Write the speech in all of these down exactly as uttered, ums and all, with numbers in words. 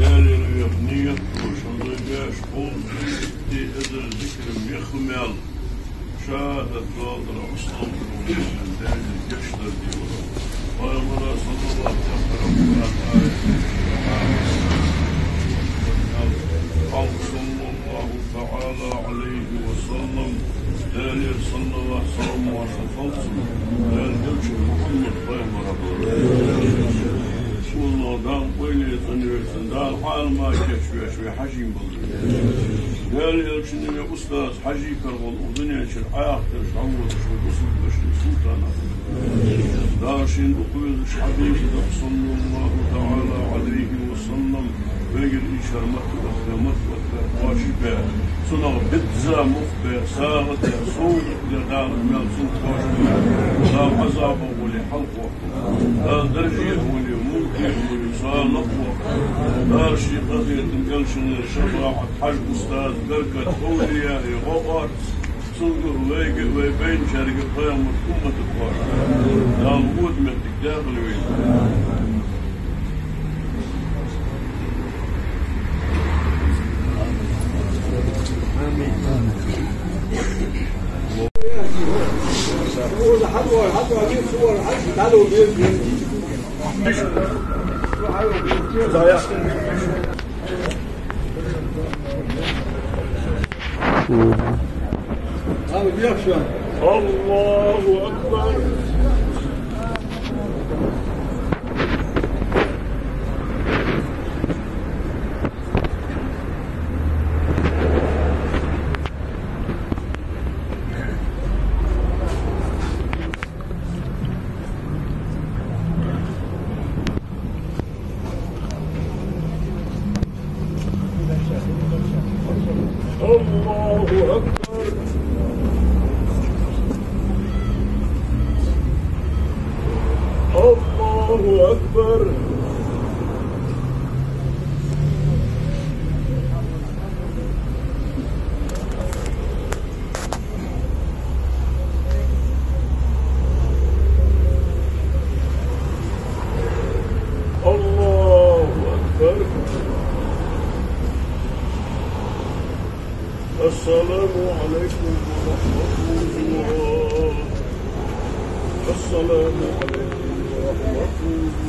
Даьла веха ният долаш, хӀанз беш болча ниятий эзар зикар мехмел, шахӀадат доакъар, астагӀфируллахӀ, Даьла гешт дар дийла. Пайхамара саллаллахӀу Ӏалайхи ва саллам аят: أقسم الله تعالى عليه وسلم. Даьлера саллаллахӀу салам ва салам хилда цунна, Даьла элчан Мухьаммад пайхамара. Валлахь, Дала къайле цӀенвер цун, Дала Ӏалама кийчвеш вай Хьажий балар. Даьла элчан вай устаз Хьажий Карагӏа укх дунен чура Ӏахташ дӀаводаш вай бусалба дешан султан. Дала шийна дукха везаш хьабиб да, саллаллахӀу таӀала Ӏалайхи ва саллам. Вайгара из шера мотт оттабе, мотт оттабе, кхоачашбе, цунах бизза мух бе, сагӀа де, совгӀат де, Дала мел цунна кхоачашбе, Дала Ӏазабах вале хьалхаваккха, Дала даржех вале, мулкех вале, салахваккха, Дала ший къахетам, элчан шафаӀат, Хьажа устаза беркат, овлияий гӀо-орц, цунга, вайга, вай байначарга, пайхамара умматага кхоачашбе. Дала вода моттиг декъала йойла. الله أكبر. الله أكبر. الله أكبر. الله أكبر. السلام عليكم ورحمة الله. السلام عليكم ورحمة الله.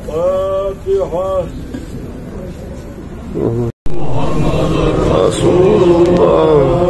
فاتحة. رسول الله.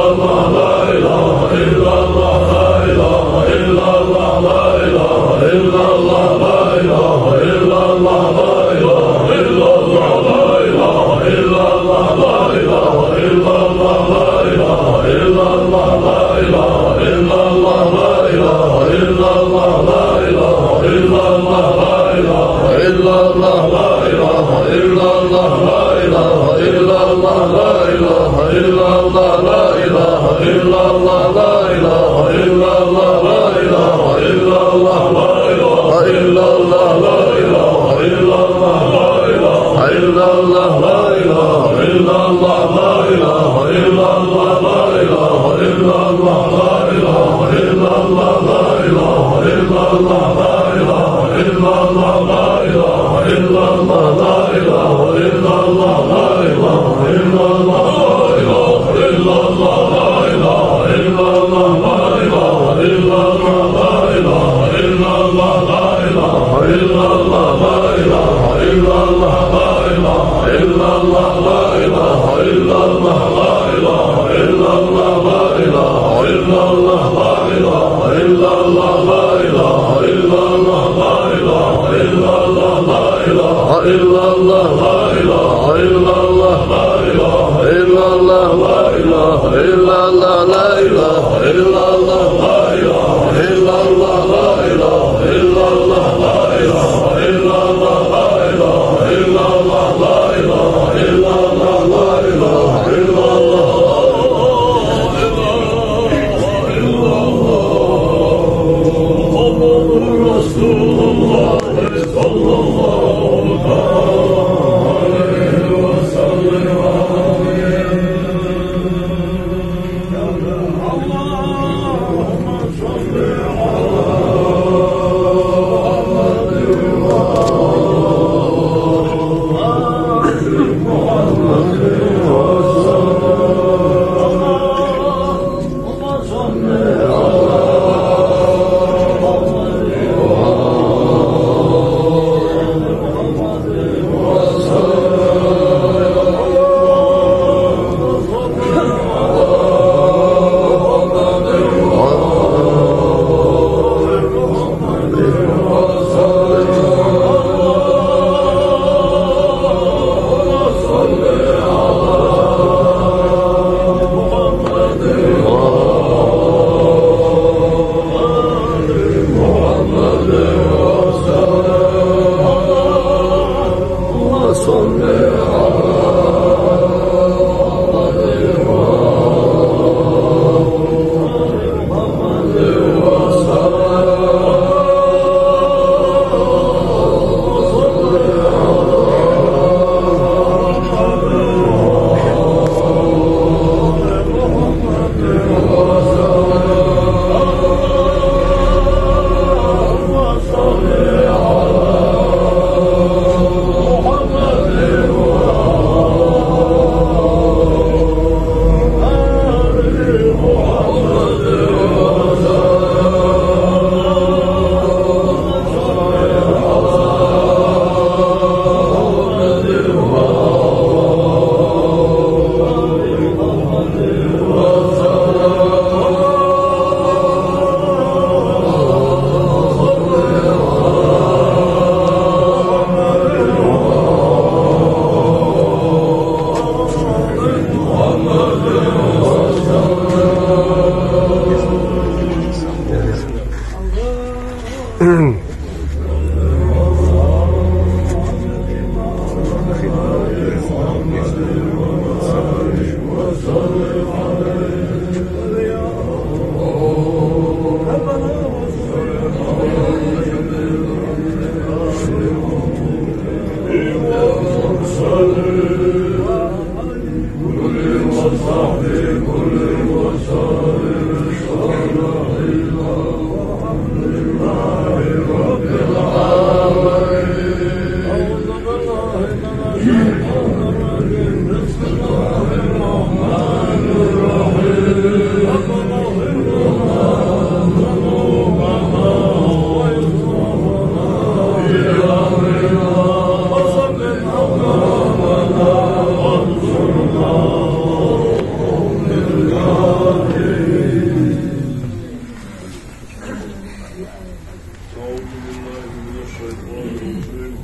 أعوذ بالله من الشيطان الرجيم.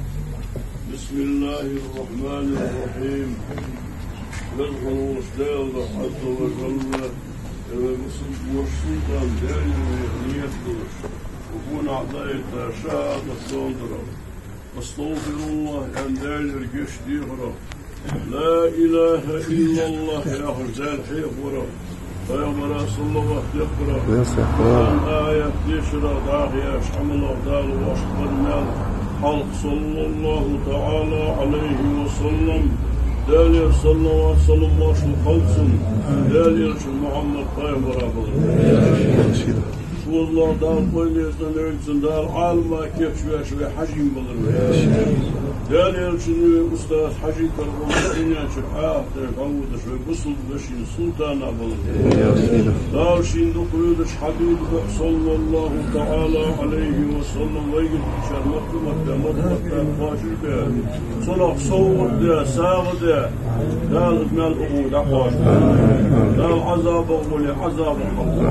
بسم الله الرحمن الرحيم. Веза волча Дала Ӏазза ва жалла, э, вай бусалба воша султан Даьла ве нийят долаш, укх хӀамах дӀаэтта шахӀадат доаладарах, أستغفر الله аьнна, Даьлагара гешт дехарах, لا إله إلا الله яхаш, Даьла хьехарах, Пайхамара салават дехарах, Къуръан аят дешарах, дӀахо еш Ӏамалах Дала воашта бар маьл хьалха, صلى الله تعالى عليه وسلم, Даьлагара салават-салам моаршал хилда цунна, Даьла элчан Мухьаммад пайхамара балар. Цо Дала къайле цӀена йойцан, Дала Ӏалама кийчвеш вай хьажий балар вай. Даьла элчан вай устаза Хьажий Карабулата дунен чура Ӏахтар хьаводаш вай бусалба вешин султана балар. Дала шийна дукха везаш хьабиба, صلى الله تعالى عليه وسلم, вайгара шоаш мотт-мотт, мотт-мотт кхоачаш бе, цунах совгӀат де, сагӀа де, Дала из маьл укхунга дӀакхоачалда. Дала Ӏазабах вале, Ӏазабах хьалда.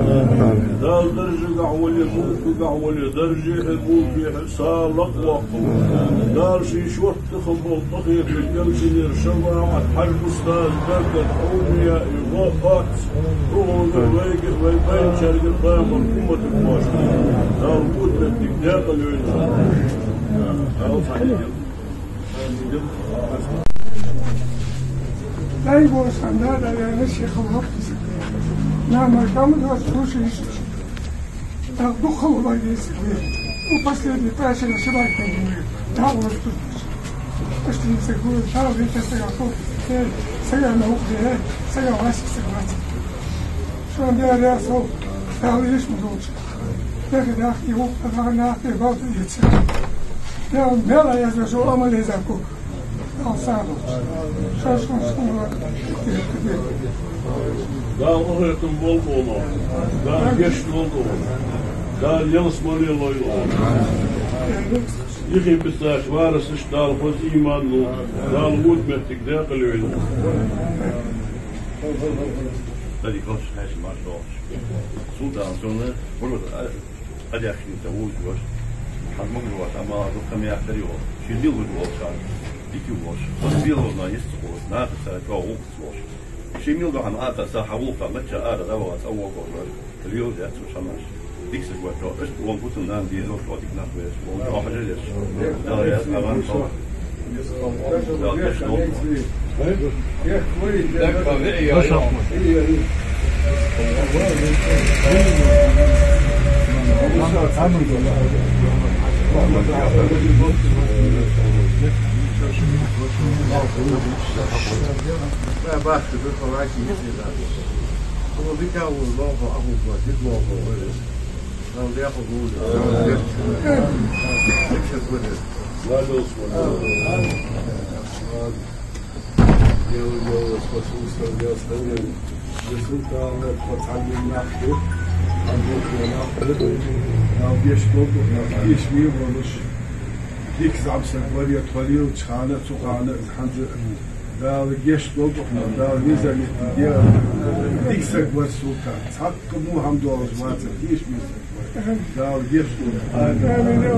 Дала даржагахьа вале, мулкагахьа вале, даржехьа, мулкехьа са лакхваккхалда. Дала ший шортта хинна бола къахетам, элчанера шафаӀат, Хьажий устаза беркат, овлияий гӀо, оц, укхунгара, вайгара, вай пайхамарчаргара, пайхамара умматагара кхоачалда. Дала вуд моттиг даькъала йойла. Дала цхьа Дай Боже, сан да, да, я на всех лапках. На, мой там вот слушаешь. Так, духовно есть. Ну, последний прача на сегодня. Да, вот тут. Почти не сыгу, да, ведь я сыгу. Э, сыгу на ухе, э, сыгу Вася, сыгу Вася. Шоана Даьла раьза хилва, Дала леш ма долда шо. Дехьа-дехьа юха, дехьа-дехьа балда эца. Даьла мел а еза шо амал еза кук. Дала сагӀа долда шо. Шо шо шо. Дала къахетам болба хьона. Дала гешт долда хьона. Дала ялсмале лойла хьона. Ихи бицаш варасашта Дала хоза иман лулда. Дала вуд моттиг даькъала йойла. Даьла хоза хьаьша мара доагӀаш. Султан сона, гурба, а, къадаьхкинца вуж ваш. Хьан магар вац, амма дукха мехтари вол. Ши дил вуж вол шан. Дики вуж. Хоза дил вуж на йист вуж. Наха са чо вуж вуж. Ши мил дахьан ата са хьавулта, мача ара давац, аввал вуж. Лил яц вуж хамаш. Диксаг вац, то, аш вон бутун дан дезо, то дик нах веш, вон, то хажа леш. Да, я, аван, то. Да, деш, то. Бахты, бир хаваки, если да. Кого битаву лохо, аху, дик лохо, вырос. Дика зӀамсаг вар ер тхо лелача хана, цу хана, хӀанз Дала гешт долда хьона, Дала веза метте де. Дика саг вар султан. Цхьаккха мухьам долаш вацар, кийча мел саг вар. Дала гешт долда. Амин.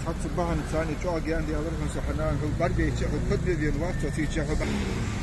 Цхьацца бахьан царна чӀоагӀа гаьна даьлар хӀанз со хьанна, хьо барбеча, хьо кадве вена вац, цо цига хьо ба-